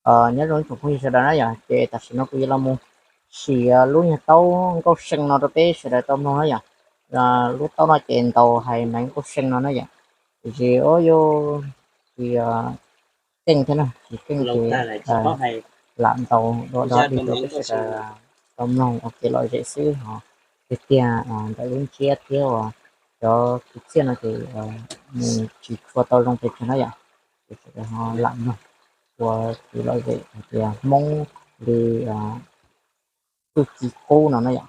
Nyob zoo ib tsoom phooj ywg sawv daws na yom, ces tam sim no kuv yuav los mus sim lub nyuag taub nkauj see no rau peb sawv daws tau mloog na yom. Lub taub no ces ntaus hais Maiv Nkauj See no na yom. Tiam sis o yog tsis keej thiab na, tsis keej ces lam ntaus do do dig rau peb sawv daws tau mloog ua kev lom zem xwb ho. Tiag tiag ntawm lub ntsiab thiab uas cov kwv txhiaj no ces nws tsis tshua tau zoo pes tsawg na yom. Ces sawv daws ho lam mloog ua kev lom zem hais tias Hmoob li txuj ci qub no na yom.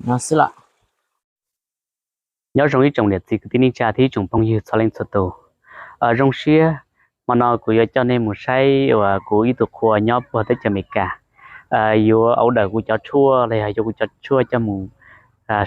No xwb los. Nyob zoo ib tsoom niam txiv kwv tij neej tsa thiab ib tsoom phooj ywg txhua leej txhua tus. Zoo siab, hmo no kuv yuav coj nej mus saib uas kuv ib tug qhua nyob puag teb chaws Amelikas yuav order kuv cov tshuaj los yog yuav kuv cov tshuaj coj mus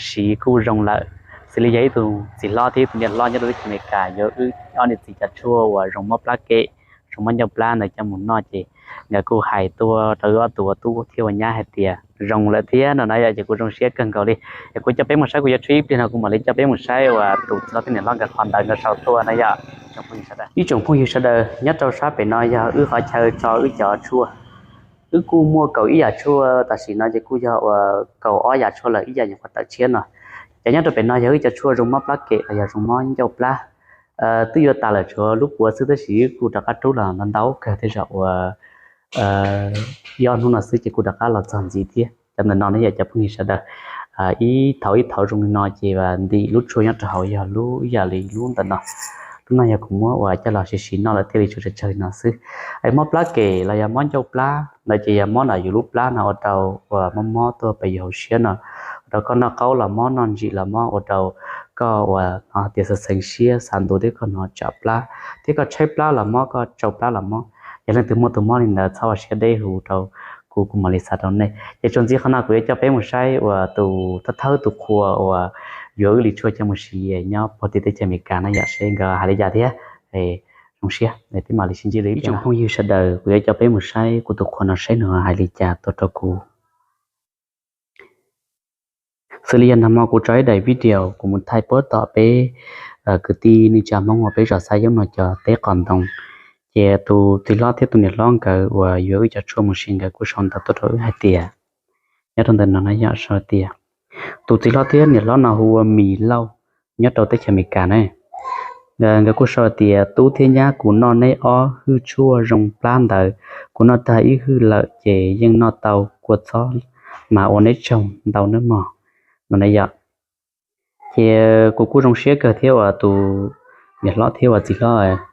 siv kuj zoo lawm. Xws li yog ib tug txiv hlob thiab ib tug niam hlob nyob rau teb chaws Amelikas yuav wb ob niam txiv cov tshuaj uas zoo mob plab kem, zoo mob ncauj plab ntawd coj mus noj ces nkawd kuj hais tuaj rau wb ob tug ua tub thiab ua nyab hais tias zoo lawm thiab no na yom, ces kuv zoo siab kawg nkaus li. Es kuv coj peb mus saib, kuv yuav tshuab ib pliag no kuv mam li coj peb mus saib uas tus txiv hlob thiab niam hlob nkawd qhov ntawd nkawd sau tuaj na yom. Ib tsoom phooj ywg sawv daws, nyob rau sab pem no yog wb qhov chaw tso wb cov tshuaj. Wb kuj muaj kaum ib yam tshuaj, tam sim no ces kuj yog uas kaum ob yam tshuaj lawm, ib yam nyuam qhuav tawm tshiab no. Ces nyob rau pem no yog wb cov tshuaj zoo mob plab kem los yog zoo mob ncauj plab. Twb yuav tas lawm, tshuav lub puav xwb tab sis wb kuj rov qab rub los ntau ntau kawg tej zaum uas ib ob hnub no xwb ces kuj rov qab los txog ntxiv thiab. Cov ntawm no ne yom cov phooj ywg sawv daws, ib thaum ib thaum zoo li no ces ntim lub tshuaj nyob rau hauv yog lub ib yam li lub ntawm no. Lub no yog kuv muab uas coj los siv siv noj lawm thiaj li tsuas tsawg tsawg li no xwb. Es mob plab kem los yog mob ncauj plab ntawd ces yog mob ntawm yus lub plab no ua rau uas mob mob tuaj pem yus hauv siab no, ua rau koj noj qaub los mob, noj ntsim los mob, ua rau koj uas tias xav xeev siab xav ntuv thiab koj hnov tsam plab, thiab koj tshaib plab los mob, koj tsau plab los mob. Yog leej twg muaj tus mob li ntawd txhob ua siab deb hu rau kuv kuv kuv mam li xa rau nej. Ces txuas ntxiv qhov no kuv yuav coj peb mus saib uas tus thawj thawj tus qhua uas yuav wb li tshuaj coj mus siv nyob puag tim teb chaws Amelikas no yom, seb nkawd hais li cas thiab. Zoo siab peb mam li sib ntsib dua ib pliag. Ib tsoom phooj ywg sawv daws, kuv yuav coj peb mus saib kuv tus qhua no saib nws hais li cas tuaj rau kuv. Xws li yog nag hmo kuv tso ib daim video kuv mus thaij puag tom peb kwv tij neej tsa Hmoob uas peb zos Xab Yoob no cov teb qos ntoo, ces tus txiv hlob thiab tus niam hlob nkawd uas yuav wb cov tshuaj mus siv nkawd kuj sau ntawv tuaj rau wb hais tias, nyob rau ntawm no na yom, sau tias, tus txiv hlob thiab niam hlob no hu ua Mis Lauj, nyob rau teb chaws Amelikas na. Nkawd kuj sau tias tub thiab nyab, kuv noj neb ob hwj tshuaj zoo plab ntawd, kuv noj tag ib hwj lawm ces yeej noj tau, kua txob mas ua neb tsaug ntau nawb mog, no na yom. Ces kuv kuj zoo siab kawg thiab uas tus niam hlob thiab uas txiv hlob,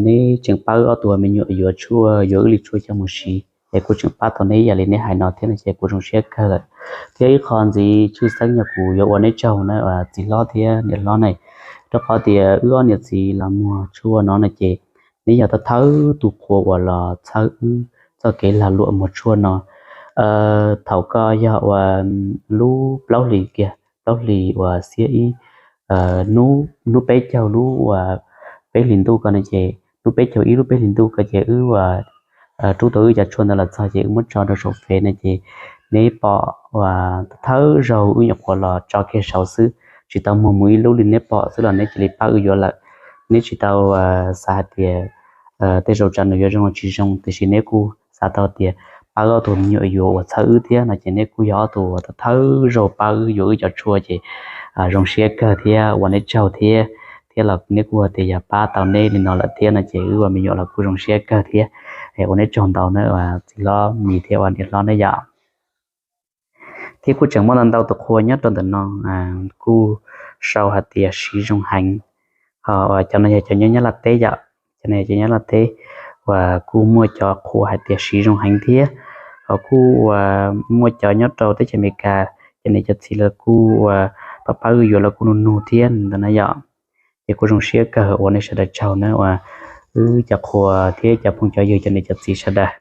neb tseem pab wb ob tug me nyuam yuav tshuaj, yuav wb li tshuaj coj mus siv, ces kuj tseem pab tau neb ib yam li neb hais no thiab no ces kuv zoo siab kawg lawm. Thiab ib qho ntxiv tshwj xeeb yog kuv yuav ua neb tsaug na txiv hlob thiab niam hlob ne, rau qhov tias wb ob niam txiv los muag tshuaj no no ces neb yog thawj thawj tus qhua uas los txhawb wb txoj kev lag luam muag tshuaj no. Thaum ko yog uas lub plaub hlis kiag, plaub hlis uas xiab ib, hnub peb caug lub uas peb hlis ntuj ko no ces, hnub peb caug ib lub peb hlis ntuj ko ces wb uas rub tau wb cov tshuaj ntawd los txog ces wb muab tso rau saum Fev no ces neb pom uas thawj zaug wb nyuam qhuav los tso kiag saud xwb, tsis tau muag mus ib lub li, neb pom xwb los neb cia li pab wb yuav lawm. Neb tsis tau xav hais tias tej zaum tsam nws yuav zoo los tsis zoo, tiam sis neb kuj xav tau tias pab wb ob tug me nyuam yuav uas txhawb wb thiab no ces neb kuj yog ob tug uas thawj zaug pab wb yuav wb cov tshuaj ces zoo siab kawg thiab ua neb tsaug thiab. Thiab los neb kuj tias yog pab tau neb li no lawm thiab no ces wb ua me nyuam los kuj zoo siab kawg thiab. Ua neb tsaug ntau na txiv hlob Mis thiab uas niam hlob na yom. Thiab kuj tseem muaj ntau ntau tus qhua nyob rau ntawm no kuj sau hais tias siv zoo heev. Ho cov no yog cov nyob Nyab Laj teb yom, cov no yog cov Nyab Laj teb uas kuj muaj cov qhua hais tias siv zoo heev thiab. Ho kuj uas muaj cov nyob rau teb chaws Amelikas, cov niam cov txiv lawv kuj uas pab pab wb yuav los kuj nug nug thiab ntawd na yom. Ces kuj zoo siab kawg, ua nej sawv daws tsaug na uas wb cov qhua thiab cov phooj cov ywg cov niam cov txiv sawv daws.